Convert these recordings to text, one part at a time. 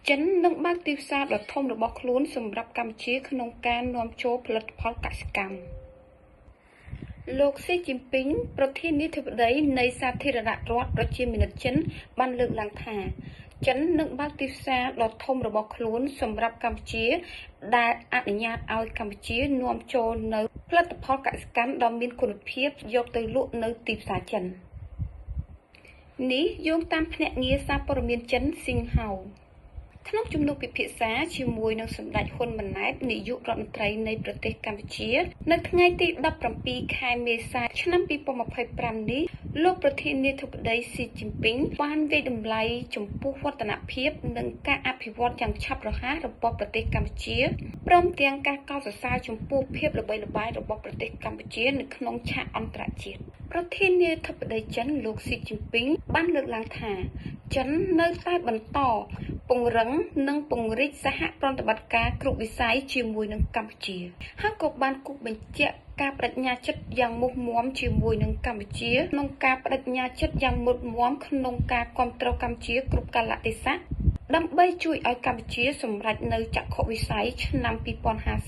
ចិននឹងបើកទីផ្សារដ៏ធំរបស់ខ្លួនសម្រាប់កម្ពុជាក្នុងការនាំចូលផលិតផលកសិកម្មលោកស៊ីជីនពីងប្រធានាធិបតីនៃសាធារណរដ្ឋប្រជាមានិតចិនបានលើកឡើងថាចិននឹងបើកទីផ្សារដ៏ធំរបស់ខ្លួនសម្រាប់កម្ពុជាដែលអនុញ្ញាតឲ្យកម្ពុជានាំចូលនូវផលិតផលកសិកម្មដ៏មានគុណភាពយកទៅលក់នៅទីផ្សារចិននេះយោងតាមភ្នាក់ងារសារព័ត៌មានចិនស៊ីនហួក្នុងជំនួបពិភាក្សាជាមួយនឹងសម្ដេចហ៊ុនម៉ាណែតនាយករដ្ឋមន្ត្រីនៃប្រទេសកម្ពុជានៅថ្ងៃទី17ខែមេសាឆ្នាំ2025នេះលោកប្រធានាធិបតីស៊ីជីនពីងបានវាយតម្លៃចំពោះវឌ្ឍនភាពនិងការអភិវឌ្ឍយ៉ាងឆាប់រហ័សរបស់ប្រទេសកម្ពុជាព្រមទាំងការកោតសរសើរចំពោះភាពល្បីល្បាញរបស់ប្រទេសកម្ពុជានៅក្នុងឆាកអន្តរជាតិប្រធានាធិបតីចិនលោកស៊ីជីនពីងបានលើកឡើងថាចិននៅតែបន្តពង្រឹងនិងពង្រីកសហប្រតិបត្តិការគ្រប់វិស័យជាមួយនឹងកម្ពុជាហើយក៏បានគូសបញ្ជាក់ការបដិញ្ញាចិត្តយ៉ាងមុតមាំជាមួយនឹងកម្ពុជាក្នុងការបដិញ្ញាចិត្តយ៉ាងមុតមាំក្នុងការគាំទ្រកម្ពុជាគ្រប់កាលៈទេសៈដើម្បីជួយឲ្យកម្ពុជាសម្រេចនូវចក្ខុវិស័យឆ្នាំ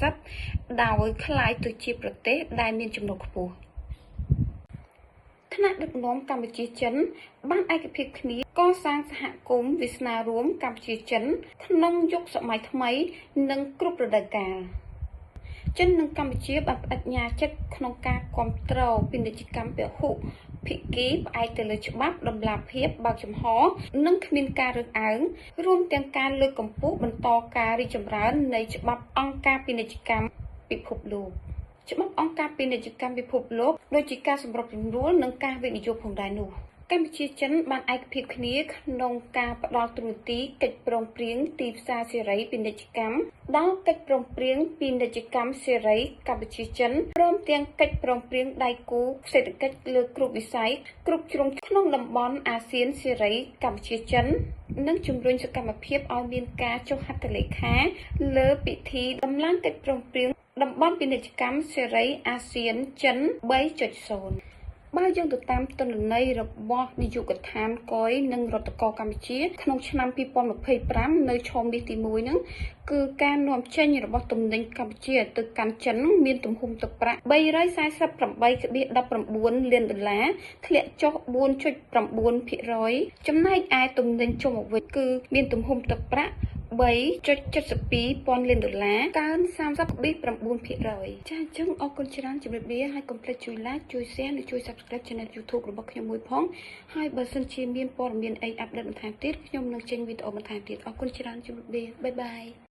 2050ដោយក្លាយទៅជាប្រទេសដែលមានចំណូលខ្ពស់ថ្នាក់ដឹកនាំកម្ពុជាចិនបានឯកភាពគ្នាកសាងសហគមន៍វាសនារួមកម្ពុជាចិនក្នុងយុគសម័យថ្មីនិងគ្រប់រដូវកាលចិននិងកម្ពុជាបានប្តេជ្ញាចិត្តក្នុងការគ្រប់គ្រងពាណិជ្ជកម្មពហុភាគីផ្អែកទៅលើច្បាប់តម្លាភាពបើកចំហនិងគ្មានការរើសអើងរួមទាំងការលើកកម្ពស់បន្តការរីកចម្រើននៃច្បាប់អង្គការពាណិជ្ជកម្មពិភពលោកច្បាប់អង្គការពាណិជ្ជកម្មពិភពលោកដូចជាការសម្របសម្រួលនិងការវិនិយោគផងដែរនោះកម្ពុជាចិនបានឯកភាពគ្នាក្នុងការផ្ដល់ទូរទីកិច្ចព្រមព្រៀងទីផ្សារសេរីពាណិជ្ជកម្មដល់កិច្ចព្រមព្រៀងពាណិជ្ជកម្មសេរីកម្ពុជាចិនព្រមទាំងកិច្ចព្រមព្រៀងដៃគូសេដ្ឋកិច្ចលើគ្រប់វិស័យគ្រប់ជ្រុងក្នុងតំបន់អាស៊ានសេរីកម្ពុជាចិននិងជំរុញសកម្មភាពឲ្យមានការចុះហត្ថលេខាលើពិធីដំឡើងកិច្ចព្រមព្រៀងតំបន់ពាណិជ្ជកម្មសេរីអាស៊ានចិន3.0បើយើងទៅតាមទិន្នន័យរបស់នាយកដ្ឋានកយនិងរដ្ឋកោកម្ពុជាក្នុងឆ្នាំ2025នៅឆមាសទី1ហ្នឹងគឺការនាំចេញរបស់ទំនិញកម្ពុជាទៅកាន់ចិនមានទំហំទឹកប្រាក់348.19លានដុល្លារធ្លាក់ចុះ4.9%ចំណែកឯទំនិញចូលមកវិញគឺមានទំហំទឹកប្រាក់3.72ពាន់លានដុល្លារកើន30.9%ចាអញ្ចឹងអរគុណច្រើនជម្រាបលាហើយកុំភ្លេចជួយ like ជួយ share និងជួយ subscribe channel YouTube របស់ខ្ញុំមួយផងហើយបើសិនជាមានព័ត៌មានអី update បន្ថែមទៀតខ្ញុំនឹងចេញវីដេអូបន្ថែមទៀតអរគុណច្រើនជម្រាបលា bye bye.